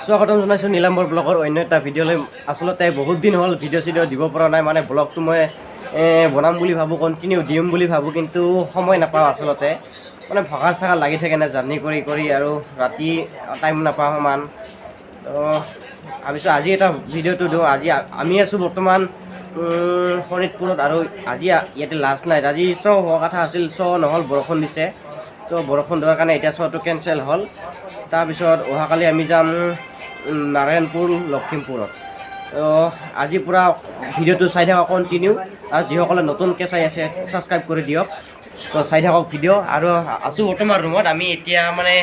স্বাগতম জনাইছোঁ নীলাম্বৰ ব্লগৰ অন্য এটা ভিডিঅ'লৈ। আচলতে বহুত দিন হ'ল ভিডিঅ' চিডিঅ' দিব পৰা নাই, মানে ব্লগটো মই বনাম বুলি ভাবোঁ, কণ্টিনিউ দিম বুলি ভাবোঁ, কিন্তু সময় নাপাওঁ। আচলতে মানে ভাগৰ চাগাৰ লাগি থাকে না, জাৰ্ণি কৰি কৰি আৰু ৰাতি টাইম নাপাওঁ সমান। তো ভাবিছোঁ আজি এটা ভিডিঅ'টো দিওঁ। আজি আমি আছোঁ বৰ্তমান শোণিতপুৰত আৰু আজি ইয়াতে লাষ্ট নাইট। আজি শ্ব' হোৱা কথা আছিল, শ্ব' নহ'ল, বৰষুণ দিছে। তো বৰষুণ দিয়াৰ কাৰণে এতিয়া শ্ব'টো কেঞ্চেল হ'ল। তাৰপিছত অহাকালি আমি যাম নাৰায়ণপুৰ, লখিমপুৰত। তো আজি পূৰা ভিডিঅ'টো চাই থাকক কণ্টিনিউ, আৰু যিসকলে নতুনকৈ চাই আছে ছাবস্ক্ৰাইব কৰি দিয়ক। তো চাই থাকক ভিডিঅ'। আৰু আছোঁ বৰ্তমান ৰুমত। আমি এতিয়া মানে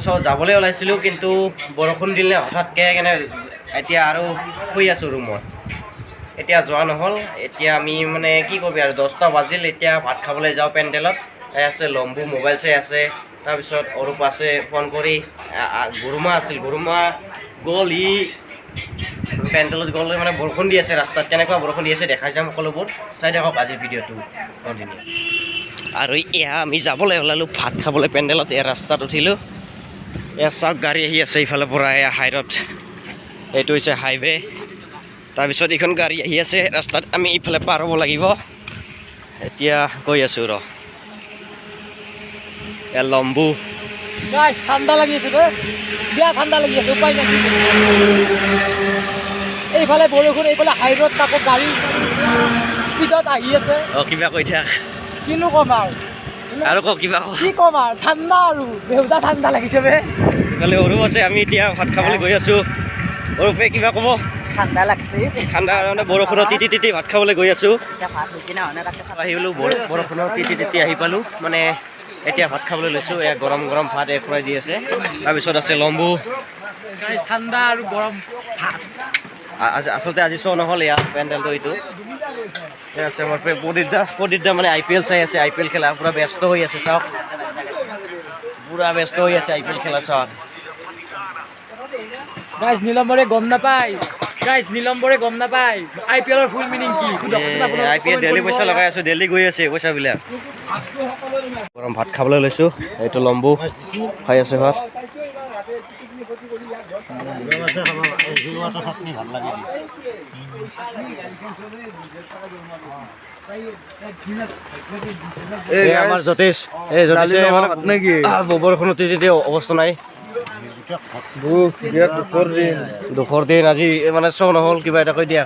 শ্ব' যাবলৈ ওলাইছিলোঁ, কিন্তু বৰষুণ দিলে হঠাৎকৈ, কেনে এতিয়া আৰু শুই আছোঁ ৰুমত। এতিয়া যোৱা নহ'ল। এতিয়া আমি মানে কি কবি আৰু, 10টা বাজিল। এতিয়া ভাত খাবলৈ যাওঁ পেণ্ডেলত। তাই আছে লম্বু, মোবাইল চাই আছে। তাৰপিছত অৰূপ আছে ফোন কৰি। গৰুমা আছিল, গৰুমা গ'ল, ই পেণ্ডেলত গ'ল। মানে বৰষুণ দি আছে ৰাস্তাত, কেনেকুৱা বৰষুণ দি আছে দেখাই যাম। সকলোবোৰ চাই থাকক আজিৰ ভিডিঅ'টো কণ্টিনিউ। আৰু এয়া আমি যাবলৈ ওলালোঁ ভাত খাবলৈ পেণ্ডেলত। এয়া ৰাস্তাত উঠিলোঁ। এয়া চাওক, গাড়ী আহি আছে ইফালৰ পৰা। এয়া হাইৰোড, এইটো হৈছে হাইৱে। তাৰপিছত এইখন গাড়ী আহি আছে ৰাস্তাত, আমি ইফালে পাৰ হ'ব লাগিব। এতিয়া গৈ আছোঁ ৰ। এয়া লম্বু। গাইস, ঠাণ্ডা লাগি আছে বে, বিয়া ঠাণ্ডা লাগি আছে, উপায় নাই। এইফালে বৰষুণ, এইফালে হাইৰোড, তাকো গাড়ী স্পীডত আহি আছে। অঁ, কিবা কৈ থাক। কিনো ক'ম আৰু? আৰু ক, কিবা ক। কি ক'ম আৰু, ঠাণ্ডা আৰু বেহুদা ঠাণ্ডা লাগিছে বে। ইফালে অৰূপ আছে। আমি এতিয়া ভাত খাবলৈ গৈ আছোঁ। অৰূপে কিবা ক'ব? ঠাণ্ডা লাগছে। ঠাণ্ডা মানে বৰষুণত তিতি তিতি ভাত খাবলৈ গৈ আছোঁ। এতিয়া ভাত হৈছে না হোৱা নাই তাকে চাব। আহি গ'লোঁ, বৰষুণত তিতি তিতি আহি পালোঁ। মানে এতিয়া ভাত খাবলৈ লৈছোঁ। এয়া গৰম গৰম ভাত এই খুৱাই দি আছে। তাৰপিছত আছে লম্বু। গাইস, ঠাণ্ডা আৰু গৰম ভাত। আচলতে আজি শ্ব' নহ'ল। এয়া পেণ্ডেলটো এইটো। এয়া আছে আমাৰ প্ৰদীপ দা। প্ৰদীপ দা মানে আই পি এল চাই আছে, আই পি এল খেলা পূৰা ব্যস্ত হৈ আছে। চাওক, পূৰা ব্যস্ত হৈ আছে আই পি এল খেলা চোৱাত। গাইস, নীলম্বৰে গম নাপায়। গাইস, নীলম্বৰে গম নাপায় আই পি এলৰ ফুল মিনিং কি। সোধকচোন আপোনালোকে। আই পি এল ডেইলি পইচা লগাই আছোঁ, ডেইলি গৈ আছে পইচাবিলাক। গৰম ভাত খাবলৈ লৈছোঁ। এইটো লম্বু খাই আছে ভাত। এই আমাৰ জ্যোতিষ, এই জ্যোতিষে মানে নেকি? বৰষুণত তিতি অৱস্থা নাই। দুখ, বিৰাট দুখৰ দিন। দুখৰ দিন আজি, মানে শ্ব' নহ'ল, কিবা এটা কৈ দিয়া।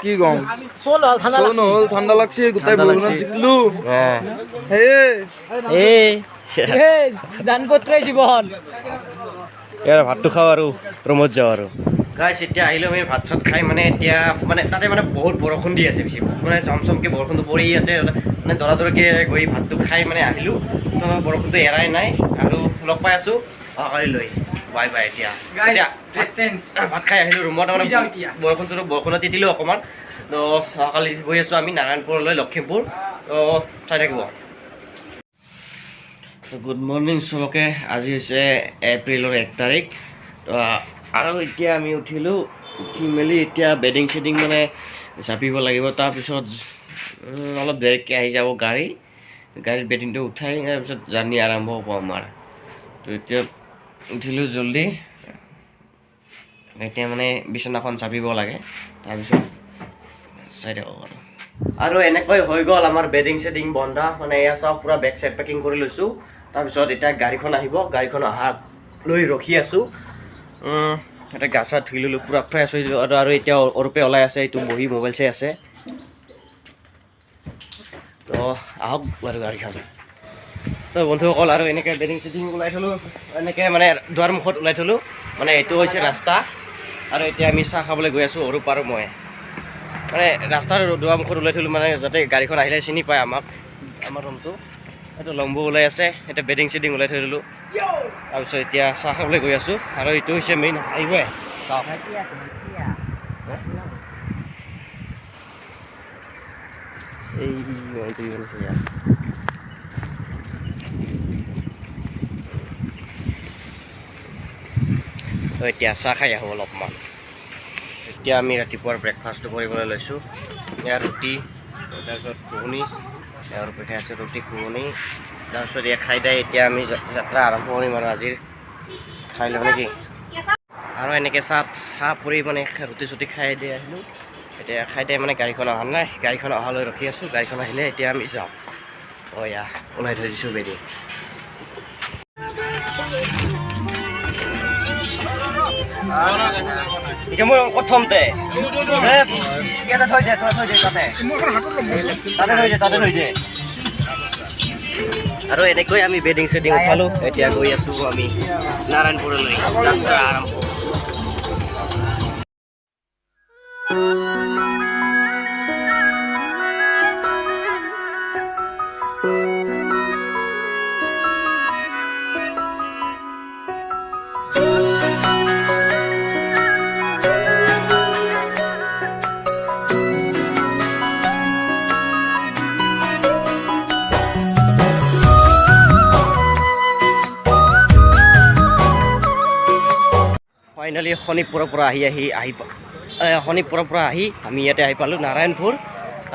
কি কম? শ্ব' নহ'ল, ঠাণ্ডা শ্ব' লাগছে। নহ'ল, ঠাণ্ডা লাগছে গোটেই। ঠাণ্ডা বৰষুণত লাগছে। জিকিলো। সেয়ে। এই। এই দানপত্ৰই জীৱন। ইয়াৰ ভাতটো খাওঁ আৰু ৰুমত যাওঁ। আৰু গাইছ, এতিয়া আহিলোঁ আমি ভাত চাত খাই। মানে এতিয়া মানে তাতে মানে বহুত বৰষুণ দি আছে, বেছি মানে চমচমকৈ বৰষুণটো পৰি আছে। মানে দৌৰা দৌৰিকৈ গৈ ভাতটো খাই মানে আহিলোঁ। তো বৰষুণটো এৰাই নাই। আৰু লগ পাই আছোঁ অহাকালিলৈ। Bye bye. এতিয়া গাইস, এতিয়া ড্ৰেছ চেঞ্জ। ভাত খাই আহিলোঁ ৰুমত মানে শুই যাওঁ এতিয়া। বৰষুণ চৰষুণ, বৰষুণত তিতিলোঁ অকণমান। তো অহাকালি গৈ আছোঁ আমি নাৰায়ণপুৰলৈ, লখিমপুৰ। তো চাই থাকিব। গুড মৰ্ণিং চবকে। আজি হৈছে এপ্ৰিলৰ 1 তাৰিখ। তো আৰু এতিয়া আমি উঠিলোঁ, উঠি মেলি এতিয়া বেডিং চেডিং মানে জাপিব লাগিব। তাৰপিছত অলপ দেৰিকৈ আহি যাব গাড়ী। গাড়ীত বেডিংটো উঠাই তাৰপিছত জাৰ্ণি আৰম্ভ হ'ব আমাৰ। তো এতিয়া উঠিলোঁ জল্দি। এতিয়া মানে বিচনাখন জাপিব লাগে, তাৰপিছত চাই থাকক। আৰু এনেকৈ হৈ গ'ল আমাৰ বেডিং চেডিং বন্ধা। মানে এয়া চাওক, পূৰা বেগ চেগ পেকিং কৰি লৈছোঁ। তাৰপিছত এতিয়া গাড়ীখন আহিব, গাড়ীখন অহা লৈ ৰখি আছোঁ। এতিয়া গা চা ধুই ল'লোঁ, পূৰা ফ্ৰেছ হৈ আৰু এতিয়া অৰূপে ওলাই আছে, এইটো বহি মোবাইল চাই আছে। তো আহক বাৰু গাড়ীখন। তো বন্ধুসকল, আৰু এনেকৈ বেডিং চেডিং ওলাই থ'লোঁ, এনেকৈ মানে দুৱাৰ মুখত ওলাই থ'লোঁ। মানে এইটো হৈছে ৰাস্তা। আৰু এতিয়া আমি চাহ খাবলৈ গৈ আছোঁ, অৰূপ আৰু মই। মানে ৰাস্তাৰ দুৱাৰ মুখত ওলাই থ'লোঁ, মানে যাতে গাড়ীখন আহিলে চিনি পায় আমাক, আমাৰ ৰুমটো। এইটো লম্বু ওলাই আছে। এতিয়া বেডিং চেডিং ওলাই থৈ দিলোঁ। তাৰপিছত এতিয়া চাহ খাবলৈ গৈ আছোঁ। আৰু এইটো হৈছে মেইন হাইৱে, চাওক। এই মন্দিৰ সেয়া। তো এতিয়া চাহ খাই আহোঁ অলপমান। এতিয়া আমি ৰাতিপুৱাৰ ব্ৰেকফাষ্টটো কৰিবলৈ লৈছোঁ। এয়া ৰুটি, তাৰপিছত ঘুগুনি। ইয়াৰ খাই আছে ৰুটি ঘুগুনি। তাৰপিছত এয়া খাই দাই এতিয়া আমি যাত্ৰা আৰম্ভ কৰিম। আৰু আজিৰ খাই লওঁ নেকি? আৰু এনেকৈ চাহ চাহ পৰি মানে ৰুটি চুটি খাই দি আহিলোঁ। এতিয়া খাই দিয়ে মানে গাড়ীখন অহা নাই, গাড়ীখন অহালৈ ৰখি আছোঁ। গাড়ীখন আহিলে এতিয়া আমি যাওঁ। অ' এয়া ওলাই থৈ দিছোঁ বেদি। এতিয়া মই প্ৰথমতে ইয়াতে থৈ দে, থৈ দে, তাতে তাতে থৈ দে, তাতে থৈ দে। আৰু এনেকৈ আমি বেডিং চেডিং উঠালোঁ। এতিয়া গৈ আছোঁ আমি নাৰায়ণপুৰলৈ, যাত্ৰা আৰম্ভ। ফাইনেলি শোণিতপুৰৰ পৰা আহি আহি আহি শোণিতপুৰৰ পৰা আহি আমি ইয়াতে আহি পালোঁ নাৰায়ণপুৰ।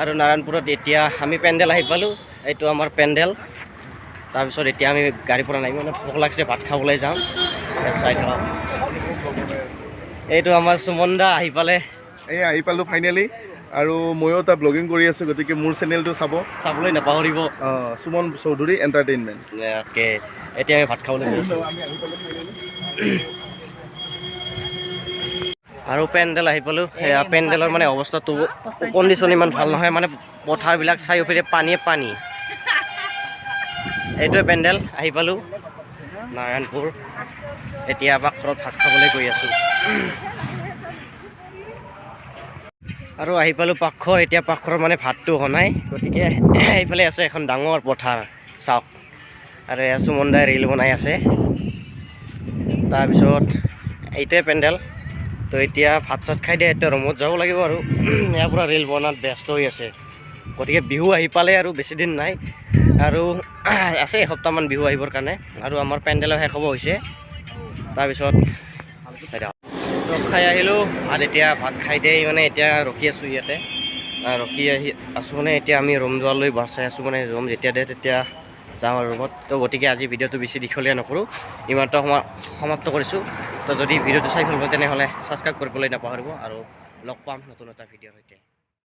আৰু নাৰায়ণপুৰত এতিয়া আমি পেণ্ডেল আহি পালোঁ, এইটো আমাৰ পেণ্ডেল। তাৰপিছত এতিয়া আমি গাড়ীৰ পৰা নামি মানে ভোক লাগিছে, ভাত খাবলৈ যাম। চাই থাকক, এইটো আমাৰ সুমন দা আহি পালে। এই আহি পালোঁ ফাইনেলি। আৰু ময়ো এটা ব্লগিং কৰি আছোঁ, গতিকে মোৰ চেনেলটো চাব, চাবলৈ নাপাহৰিব। সুমন চৌধুৰী এণ্টাৰটেইনমেণ্ট। অ'কে, এতিয়া আমি ভাত খাবলৈ যাম। আৰু পেণ্ডেল আহি পালোঁ। সেয়া পেণ্ডেলৰ মানে অৱস্থাটো কণ্ডিশ্যন ইমান ভাল নহয়, মানে পথাৰবিলাক চাৰিওফালে পানীয়ে পানী। এইটোৱে পেণ্ডেল আহি পালোঁ নাৰায়ণপুৰ। এতিয়া এপাক ঘৰত ভাত খাবলৈ গৈ আছোঁ। আৰু আহি পালোঁ পাকঘৰ। এতিয়া পাকঘৰৰ মানে ভাতটো হোৱা নাই, গতিকে এইফালে আছে এখন ডাঙৰ পথাৰ, চাওক। আৰু এয়া সুমন দাই ৰিল বনাই আছে। তাৰপিছত এইটোৱে পেণ্ডেল। তো এতিয়া ভাত চাত খাই দিয়ে এতিয়া ৰুমত যাব লাগিব। আৰু ইয়াৰ পৰা ৰিল বনাত ব্যস্ত হৈ আছে। গতিকে বিহু আহি পালে আৰু বেছি দিন নাই, আৰু আছে এসপ্তাহমান বিহু আহিবৰ কাৰণে। আৰু আমাৰ পেণ্ডেলো শেষ হ'ব হৈছে। তাৰপিছত চাই থাকক। তো খাই আহিলোঁ ভাত। এতিয়া ভাত খাই দিয়ে মানে এতিয়া ৰখি আছোঁ ইয়াতে, ৰখি আহি আছোঁ মানে এতিয়া আমি ৰুম যোৱালৈ বাছ চাই আছোঁ, মানে ৰুম যেতিয়া দিয়ে তেতিয়া যাওঁ আৰু ৰুমত। তো গতিকে আজি ভিডিঅ'টো বেছি দীঘলীয়া নকৰোঁ, ইমানটো সমাপ্ত কৰিছোঁ। তো যদি ভিডিঅ'টো চাই ভাল পায় তেনেহ'লে ছাবস্ক্ৰাইব কৰিবলৈ নাপাহৰিব। আৰু লগ পাম নতুন এটা ভিডিঅ'ৰ সৈতে।